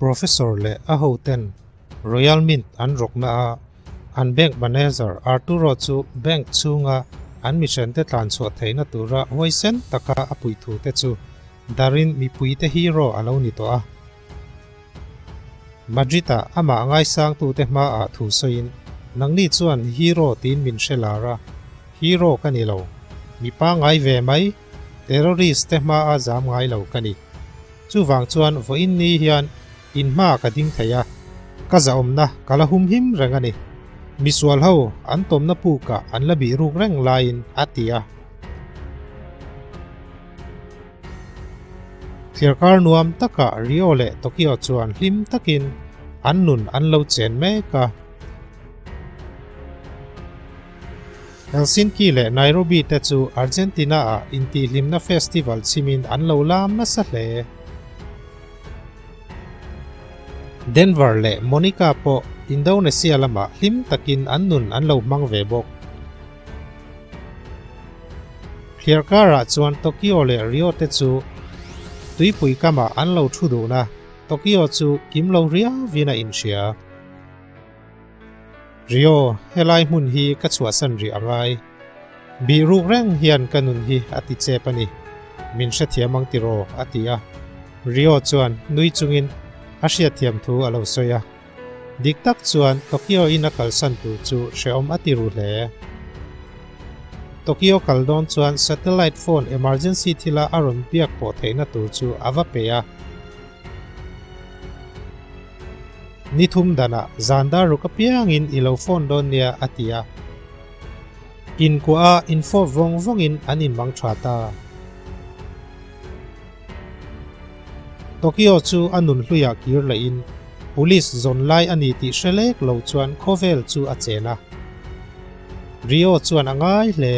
Professor leh a hoten Royal Mint an rawkna a an bank manager Arturo chu bank chhunga an mihrente tlanchhuah theihna tura huaisen taka a puithu te chu darin mipuite hero a lo ni tawh a. Madrid-ah amah ngaisangtute hmaah thu sawiin, Nangni chuan hero tiin min hre lar a, hero ka ni lo. Mi pangngai ve mai, terrorist te hmaa zam ngai lo ka ni. Chuvang chuan vawiin ni hian in hma ka ding thei a, ka zahawmna ka la humhim reng a ni. Misual ho an tawmna pukah an la bih ruk reng laiin a ti a. Thliarkar nuam takah Rio leh Tokyo chuan hlim takin an nun an lo chen mek a. Helsinki leh Nairobi te chu Argentina-ah intihhlimna festival chhimin an lo lam nasa hle. Denver leh Monica pawh Indonesia lamah hlim takin an nun an lo hmang ve bawk. Thliarkarah chuan Tokyo leh Rio te chu tuipui kamah an lo thu dun a, Tokyo chu kim lo riauvin a inhria. Rio, helai hmun hi ka chhuahsan rih a ngai. Bih ruk reng hian ka nun hi a ti chep a ni. Min hrethiam ang tiraw? a ti a. Rio chuan nui chungin a hriatthiam thu a lo sawi a. Dik tak chuan Tokyo in a kalsan tur chu hrehawm a ti ru hle. Tokyo kal dawn chuan satellite phone emergency thila a rawn biak pawh theihna tur chu a va pe a. Ni thum danah zan dar ruk apiangin i lo phone dawn nia a ti a. Inkuah a infawp vawng vawngin an inmang tha ta. Tokyo chu a nun hluiah kir lehin police zawn lai a ni tih hre lek lo chuan khawvel chu a chen a. Rio chuan a ngai hle.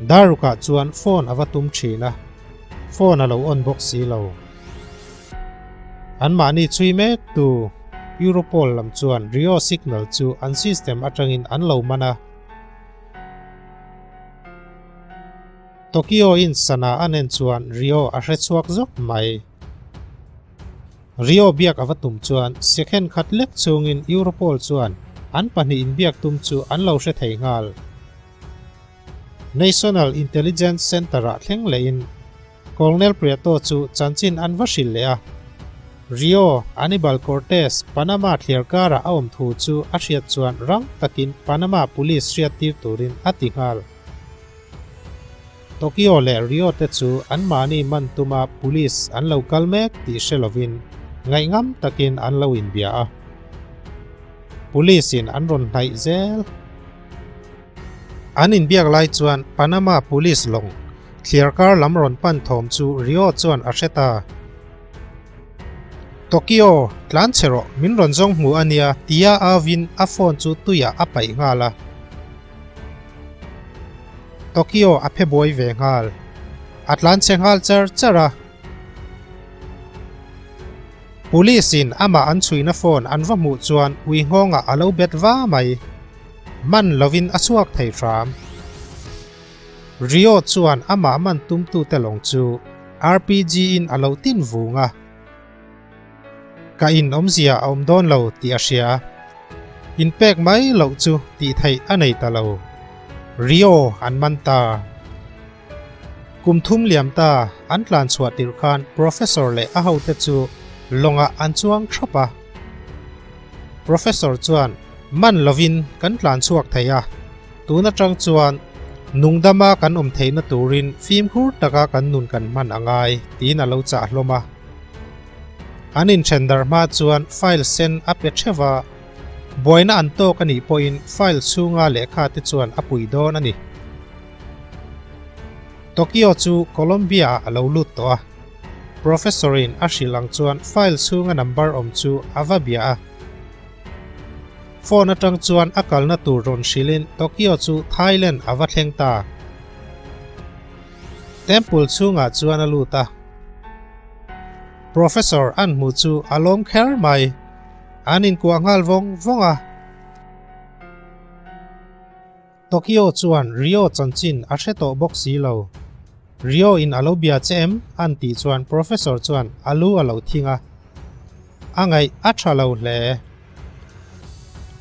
Darukah chuan phone a va tum thin a, phone a lo on bawk si lo. Anmahni chhui mek tu Europol lam chuan Rio signal chu an system atangin an lo man a. Tokyo in sana a nen chuan Rio a hre chhuak zawk mai. Rio biak a va tum chuan second khat lek chungin Europol chuan an pahnih inbiak tum chu an lo hre thei nghal. National Intelligence Center-ah thleng lehin Colonel Prieto chu chanchin an va hrilh leh a. Rio, Anibal Cortez, Panama thliar karah a awm thu chu a hriat chuan rang takin Panama Police hriattir turin a ti nghal. Tokyo leh Rio te chu anmahni man tuma police an lo kal mek tih hre lovin ngaihngam takin an lo inbia a. Police in an rawn hnaih zel. An inbiak lai chuan Panama police lawng thliarkar lam rawn pan thawm chu Rio chuan a hre ta. Tokyo, tlan chhe rawh, min rawn zawng hmu a nia tia auvin a phone chu tuiah a paih nghal a. Tokyo a phe buai ve nghal. A tlan chhe nghal char char a. Police in amah an chhuihna phone an va hmuh chuan ui nghawngah a lo bet va mai. Man lovin a chhuak thei hram. Rio chuan amah man tumtute lawng chu RPG in a lo tin vung a. Ka in awmzia a awm dawn lo tih a hria. Inpek mai loh chu tih theih a nei ta lo. Rio an man ta. Kum thum liam ta an tlan chhuah tirh khan Professor leh a hote chu lawngah an chuang thap a. Professor chuan man lovin kan tlan chhuak thei a, tun atang chuan nungdama kan awm theihna turin fimkhur taka kan nun kan hman a ngai tiin a lo chah hlawm a. An inthen darh hma chuan file sen a pe theuh a, buaina an tawk a nih pawhin file chhunga lehkha te chuan a pui dawn a ni. Tokyo chu Colombia-ah a lo lut tawh a, Professor-in a hrilh ang chuan file chhunga number awm chu a va bia a. Phone atang chuan a kalna tur rawn hrilhin Tokyo chu Thailand a va thleng ta. Temple chhungah chuan a lut a. Professor an hmu chu a lawm kher mai. An inkuah nghal vawng vawng a. Tokyo chuan Rio chanchin a hre tawh bawk si lo. Rio in a lo bia che em? An tih chuan Professor chuan a lu a lo thing a. A ngaih a tha lo hle.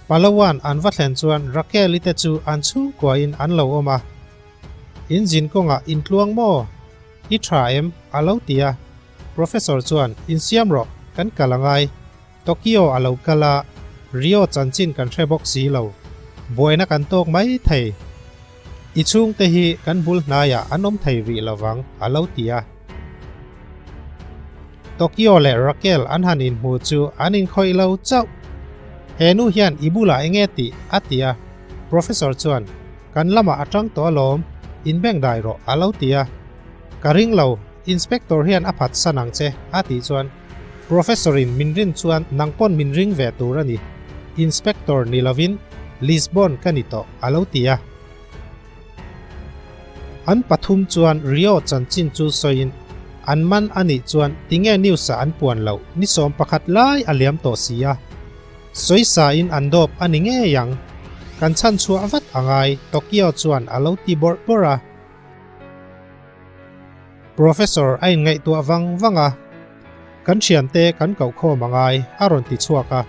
Palawan an va thlen chuan Raquel-i te chu an chhungkuain an lo awm a. In zin kawngah in tluang maw? I tha em? A lo ti a. Professor chuan, Insiam rawh, kan kal a ngai. Tokyo a lo kal a, Rio chanchin kan hre bawk si lo. Buaina kan tawk mai thei. I chhungte hi kan bul hnaiah an awm thei rih lo vang, a lo ti a. Tokyo leh Raquel an han inhmu chu an inkhawih lo chauh. He nu hian i bulah eng nge tih? a ti a. Professor chuan, Kan lamah a tang tawh alawm, inbengdai rawh, a lo ti a. Ka ring lo, Inspector hian a phatsan ang che, a tih chuan Professor-in min rin chuan nang pawn min ring ve tur a ni. Inspector ni lovin Lisbon ka ni tawh, a lo ti a. An pathum chuan Rio chanchin chu sawiin an man a nih chuan tinge news-ah an puan loh ni 11 lai a liam tawh si a. Sawisain an dawp a ni ngei ang. Kan chhanchhuah vat a ngai, Tokyo chuan a lo ti bawrh bawrh a. Professor a inngaihtuah vang vang a, Kan thiante kan koh khawm a ngai, a rawn ti chhuak a.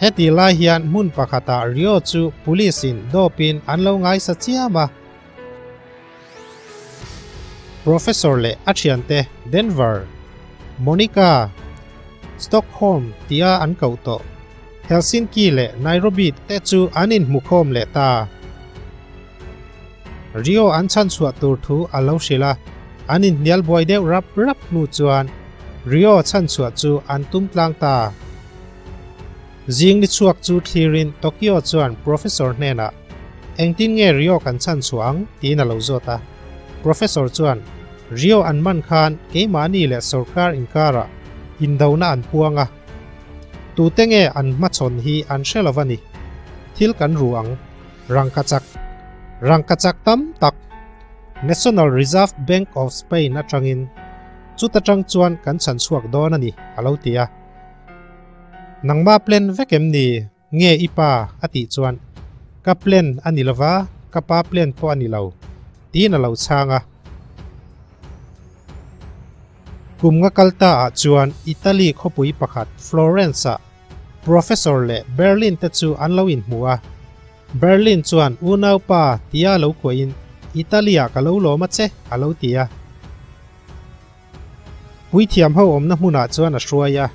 Heti lai hian hmun pakhatah Rio chu police in dawpin an lo ngaisa chiam a. Professor leh a thiante Denver, Monica, Stockholm tia an koh tawh Helsinki leh Nairobi te chu an inhmukhawm leh ta. Rio an chhanchhuah tur thu a lo hrilh a, an inhnial buai deuh rap rap hnu chuan Rio chhanchhuah chu an tum tlang ta. Zing ni chhuak chu thlirin Tokyo chuan Professor hnenah, Engtin nge Rio kan chhanchhuah ang? tiin a lo zawt a. Professor chuan, Rio an man khan keimahni leh sorkar inkarah indona an puang a. Tute nge an hmachhawn hi an hre lo a ni. Thil kan ru ang. Rangkachak Rangkachak tam tak National Reserve Bank of Spain atangin chuta tang chuan kan chhan chhuak dawn a ni, a lo ti a. Nangma plan vek em ni? Nge i pa? a tih chuan, Ka plan a ni lova, ka pa plan pawh a ni lo, tiin a lo chhang a. Kum nga kal ta ah chuan Italy khawpui pakhat Florence ah Professor leh Berlin te chu an lo inhmu a. Berlin chuan unaupa tia lo kuahin Italy ah ka lo lawm a che a lo ti a. Puithiam ho awmna hmunah chuan a hruai a,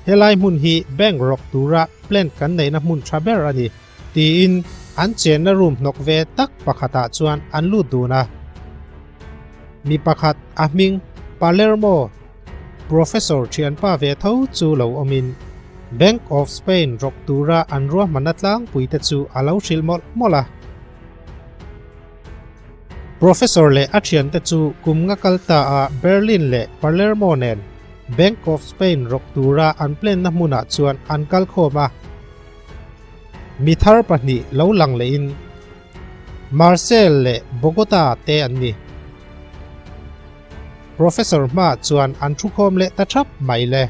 helai hmun hi bank rawk tura plan kan neihna hmun tha ber a ni tiin an chenna room hnawk ve tak pakhatah chuan an lut dun a. Mi pakhat a hming Palermo Professor thianpa ve tho chu lo awmin Bank of Spain rawk tura an ruahmanna tlangpuite chu a lo hrilh mawlh mawlh a. Professor leh a thiante chu kum nga kal ta a Berlin leh Palermo nen Bank of Spain rawk tura an plan na hmunah chuan an kal khawm a. Mi thar pahnih lo lang lehin Marseille leh Bogota te an ni. Professor hmaah chuan an thu khawm leh ta thap mai le.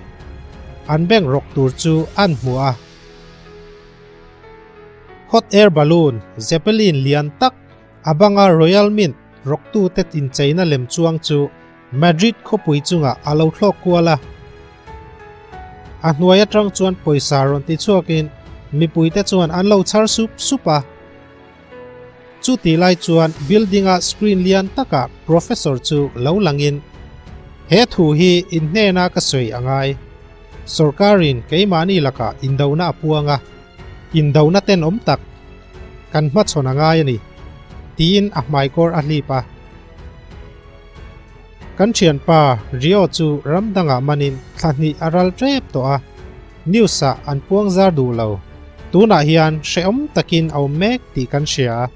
An bank rawk tur chu an hmu a. Hot air balloon, Zeppelin lian tak, a banga Royal Mint rawktute incheina lem chuang chu Madrid khawpui chungah a lo thlawk kual a. A hnuai atang chuan pawisa rawn ti chhuakin mipuite chuan an lo chhar sup sup a. Chutih lai chuan building-a screen lian takah Professor chu lo langin, He thu hi in hnena ka sawi a ngai. Sorkarin keimahni lakah indona a puang a, indona tenawm tak kan hmachhawn a ngai a ni, tiin a hmaikawr a hlip a. Kan thianpa Rio chu ram dangah manin thla hnih a ral tep tawh a, news-ah an puang zar duh lo. Tunah hian hrehawm takin a awm mek tih kan hria a,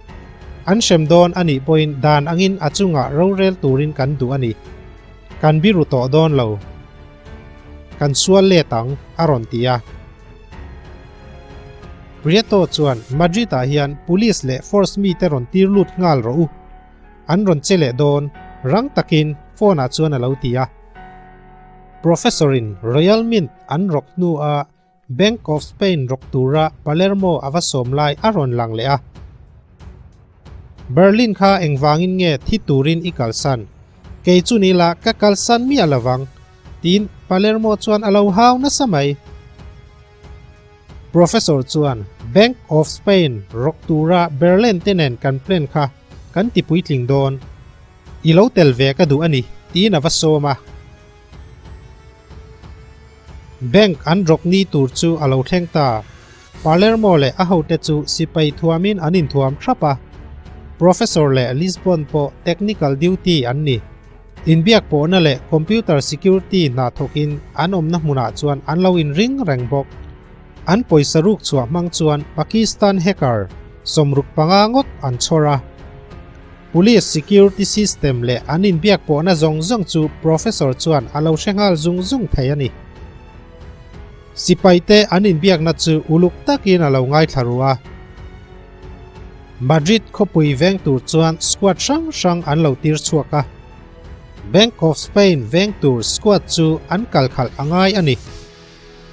an hrem dawn a nih pawhin dan angin a chungah rorel turin kan duh a ni. Kan biru tawh dawn lo. Kan sual let ang, a rawn ti a. Prieto chuan Madrid-ah hian police leh force mite rawn tir lut nghal rawh u. An rawn che leh dawn, rang takin phone ah chuan a lo ti a. Professor in Royal Mint an rawk hnu a Bank of Spain rawk tura Palermo a va sawm lai a rawn lang leh a. Berlin kha engvangin nge thi turin i kalsan? Kei chu ni la ka kalsan miah lovang, tiin Palermo chuan a lo hau nasa mai. Professor chuan Bank of Spain rawk tura Berlin te nen kan plan kha kan ti puitling dawn. I lo tel ve ka duh a ni, tiin a va sawm a. Bank an rawk ni tur chu a lo thleng ta. Palermo leh a hote chu sipai thuamin an inthuam thrap a. Professor leh Lisbon pawh technical duty an ni. Inbiak pawhna leh computer security hna thawkin an awmna hmunah chuan an lo inring reng bawk. An pawisa ruk chhuah hmang chuan Pakistan hacker 65 ngawt an chhawr a. Police security system leh an inbiak pawhna zawng zawng chu Professor chuan a lo hre nghal zung zung thei a ni. Sipaite an inbiakna chu uluk takin a lo ngaithla ru a. Madrid khawpui veng tur chuan squad hrang hrang an lo tir chhuak a. Bank of Spain veng tur squad chu an kal khalh a ngai a ni.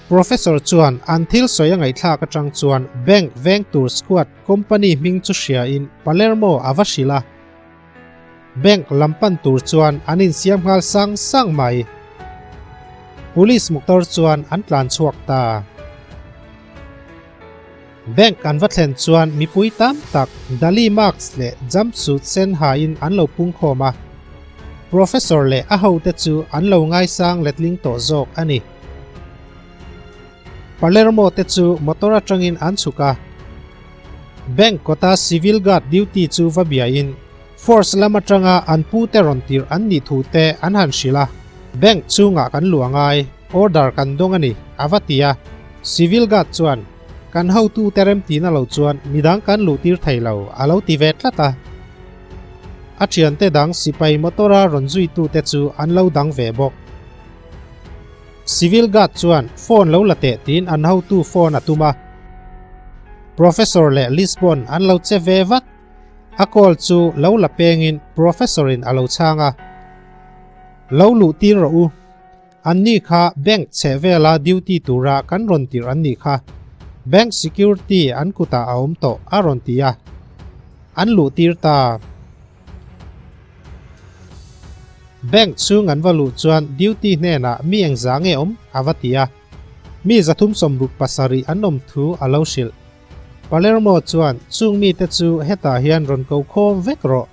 Professor chuan an thil sawi a ngaihthlak atang chuan bank veng tur squad company hming chu hria in Palermo a va hrilh a. Bank lam pan tur chuan an insiam nghal sang sang mai. Police motor chuan an tlan chhuak ta. Bank an va thlen chuan mipui tam tak Dali mask leh jumpsuit sen hain an lo pungkhawm a. Professor leh a hote chu an lo ngaisang letling tawh zawk a ni. Palermo te chu motor atangin an chhuk a. Bank kawta civil guard duty chu va biain force lam atanga an pute rawn tirh an nih thu te an han hrilh a. Bank chungah kan luh a ngai, order kan dawng a ni, a va ti a. Civil guard chuan, Kan hotute remtihna lo chuan midang kan luhtir thei lo, a lo ti ve tlat a. A thiante dang sipai motor-a rawn zuitute chu an lo dang ve bawk. Civil guard chuan phone lo la teh tiin an hotu phone a tum a. Professor leh Lisbon an lo che ve vat. A call chu lo la pengin Professor-in a lo chhang a. Lo luh tir rawh u. Anni kha bank chheh vela duty tura kan rawn tirh an nih kha. Bank security an kutah a awm tawh a rawn ti a. An luh tir ta. Bank chhung an va luh chuan duty hnenah mi engzah nge awm a va ti a, mi 367 an awm thu a lo hrilh. Palermo chuan chung mite chu hetah hian rawn ko khawm vek rawh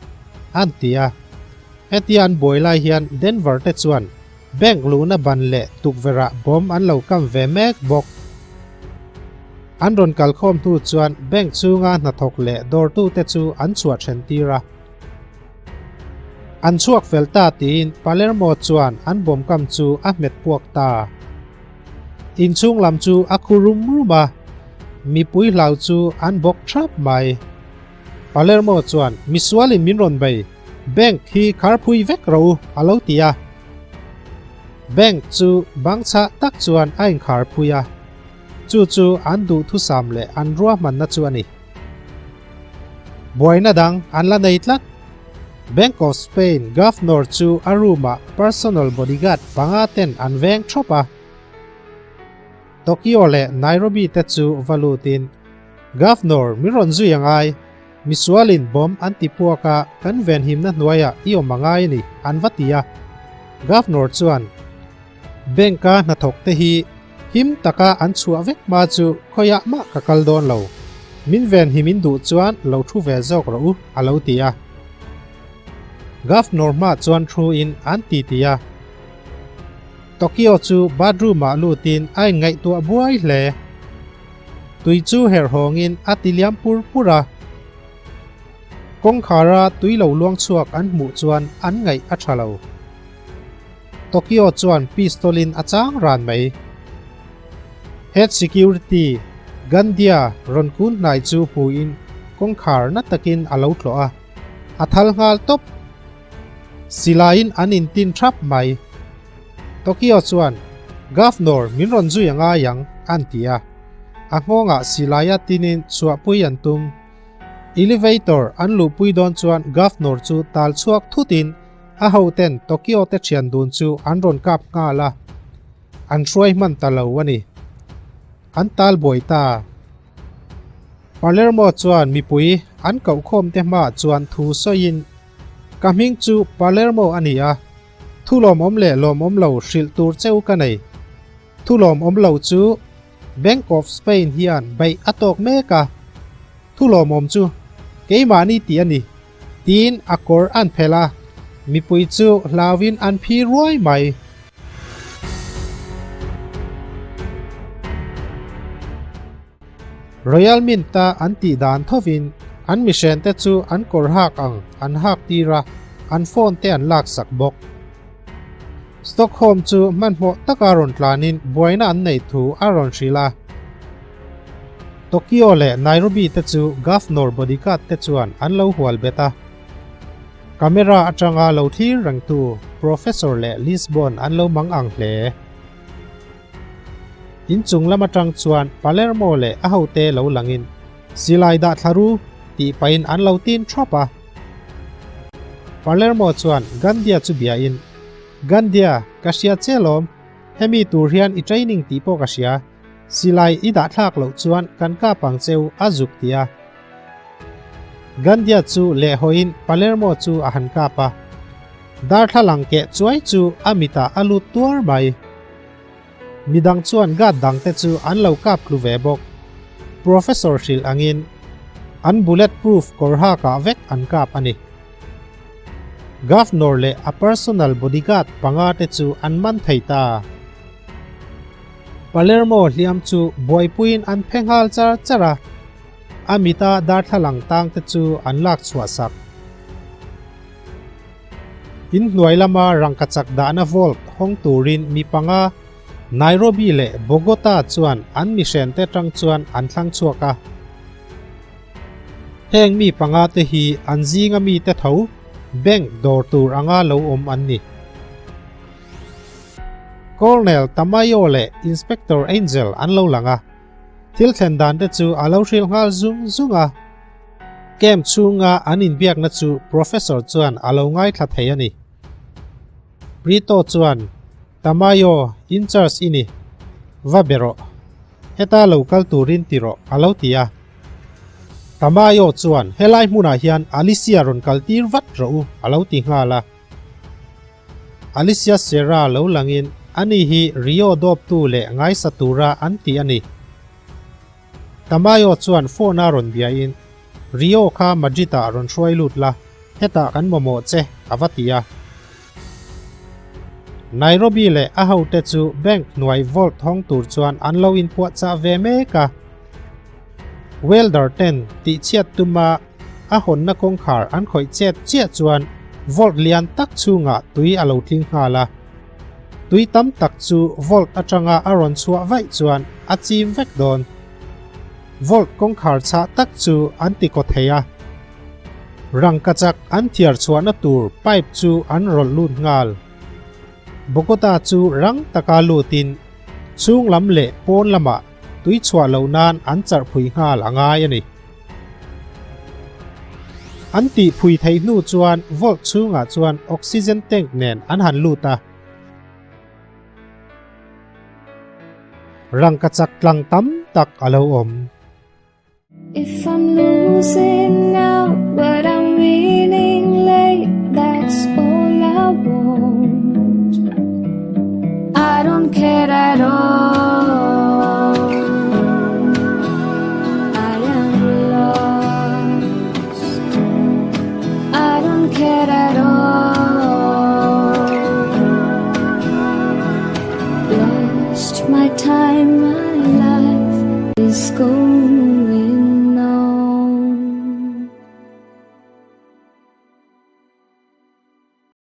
an ti a. Hetia an buai lai hian Denver te chuan bank luhna ban leh tukverhah bomb an lo kam ve mek bawk. An rawn kal khawm hnu chuan bank chhunga hnathawk leh dawrtute chu an chhuah then tir a. An chhuak fel ta tiin Palermo chuan an bawmkam chu a hmet puak ta. Inchhung lam chu a khu rum rum a, mipui hlau chu an bawk thap mai. Palermo chuan misualin min rawn bei, bank hi kharphui vek rawh u a lo ti a. Bank chu bang chhah tak chuan a inkharphui a, chu chu an duhthusam leh an ruahmanna chu a ni. Buaina dang an la nei tlat. Bank of Spain Governor chu a room-ah personal bodyguard panga ten an veng thawp a. Tokyo leh Nairobi te chu va lutin, Governor min rawn zui a ngai, misualin bomb an ti puak a, kan venhimna hnuaiah i awm a ngai a ni, an va ti a. Governor chuan, Bank-a hnathawk te hi Him taka an chhuah vek hma chu khawiah mah ka kal dawn lo. Min ven hi min duh chuan lo thu ve zawk rawh u, a lo ti a. Governor hma chuan thu in an ti ti a. Tokyo chu bathroom ah lutin a inngaihtuah buai hle. Tui chu herh hawngin a ti liam pur pur a. Kawngkhara tui lo luang chhuak an hmuh chuan an ngaih a tha lo. Tokyo chuan pistol in a chang ran mai. Head security Gandia rawn kun hnai chu hmuin kawngkhar na takin a lo tlawh a, a thal nghal tawp. Silaiin an intin thap mai. Tokyo chuan, Governor min rawn zui a ngai ang, an ti a. A nghawngah silaia tinin chhuahpui an tum. Elevator an luhpui dawn chuan Governor chu tal chhuak thutin A hoten Tokyo te thian dun chu an rawn kap nghal a, an hruai hman ta lo a ni. An tal buai ta. Palermo chuan mipui an kohkhawm te hmaah chuan thu sawiin, Ka hming chu Palermo a ni a, thu lawmawm leh lawmawm lo hrilh tur cheu ka nei. Thu lawmawm lo chu Bank of Spain hian beih a tawk mek a, thu lawmawm chu keimahni tih a ni, tiin a kawr an phelh a, mipui chu hlauin an phi ruai mai. Royal Mint-a an tih dan thovin an mihrente chu an kawr hak ang an hak tir a, an phone te an laksak bawk. Stockholm chu hmanhmawh taka rawn tlanin buaina an neih thu a rawn hrilh a. Tokyo leh Nairobi te chu Governor bodyguard te chuan an lo hual bet a. Camera atanga lo thlir rengtu Professor leh Lisbon an lo mang ang hle. Inchung lam atang chuan Palermo leh a hote lo langin Silai dah thla ru tih pahin an lo tin thap a. Palermo chuan Gandia chu biain, Gandia, ka hria che lawm, hemi tur hian i training tih pawh ka hria, silai i dah thlak loh chuan kan kap ang cheu a zuk ti a. Gandia chu lehhawiin Palermo chu a han kap a. Darthlalang keh chuai chu a mitah a lut tuar mai. Midang chuan guard dangte chu an lo kap tlu ve bawk. Professor hrilh angin an bullet proof kawr hakah vek an kap a ni. Governor leh a personal bodyguard panga te chu an man thei ta. Palermo hliam chu buaipuiin an phe nghal char char a, a mita darthlalang tang te chu an lak chhuah sak. Inhnuai lama rangkachak dahna vault hawng turin mi panga Nairobi leh Bogota chuan an mihrente tang chuan an thlang chhuak a. Heng mi panga te hi an zinga mite tho bank dawr tur anga lo awm an ni. Colonel Tamayo leh Inspector Angel an lo lang a, thil thlen dan te chu a lo hrilh nghal zung zung a. Camp chhunga an inbiakna chu Professor chuan a lo ngaithla thei a ni. Prito chuan, Tamayo, in charge i ni. Va be rawh. Heta lo kal turin ti rawh, a lo ti a. Tamayo chuan, Helai hmunah hian Alicia rawn kal tir vat rawh u, a lo ti nghal a. Alicia Serra lo langin, Ani hi Rio dawptu leh ngaisa tura an ti a ni. Tamayo chuan phone a rawn biain, Rio kha Madrid-ah rawn hruai lut la, hetah kan mamawh che, a va ti a. Nairobi leh a hote chu bank hnuai vault hawng tur chuan an lo inpuahchah ve mek a. Welder ten tihchhiat tuma a hawnna kawngkhar an khawih chet chiah chuan vault lian tak chhungah tui a lo tling nghal a. Tui tam tak chu vault atanga a rawn chhuah vaih chuan a chim vek dawn. Vault kawngkhar chhah tak chu an ti kaw thei a. Rangkachak an thiar chhuahna tur pipe chu an rawlh lut nghal. Bogota chu rang taka lutin chhung lam leh pawn lamah tui chhuah loh nan an charh phui nghal a ngai a ni. An tih phui theih hnu chuan vault chhungah chuan oxygen tank nen an han lut a. Rangkachak tlang tam tak a lo awm. If I'm losing now but I'm winning late that's all I want I don't care at all I am lost I don't care at all Lost my time my life is gone.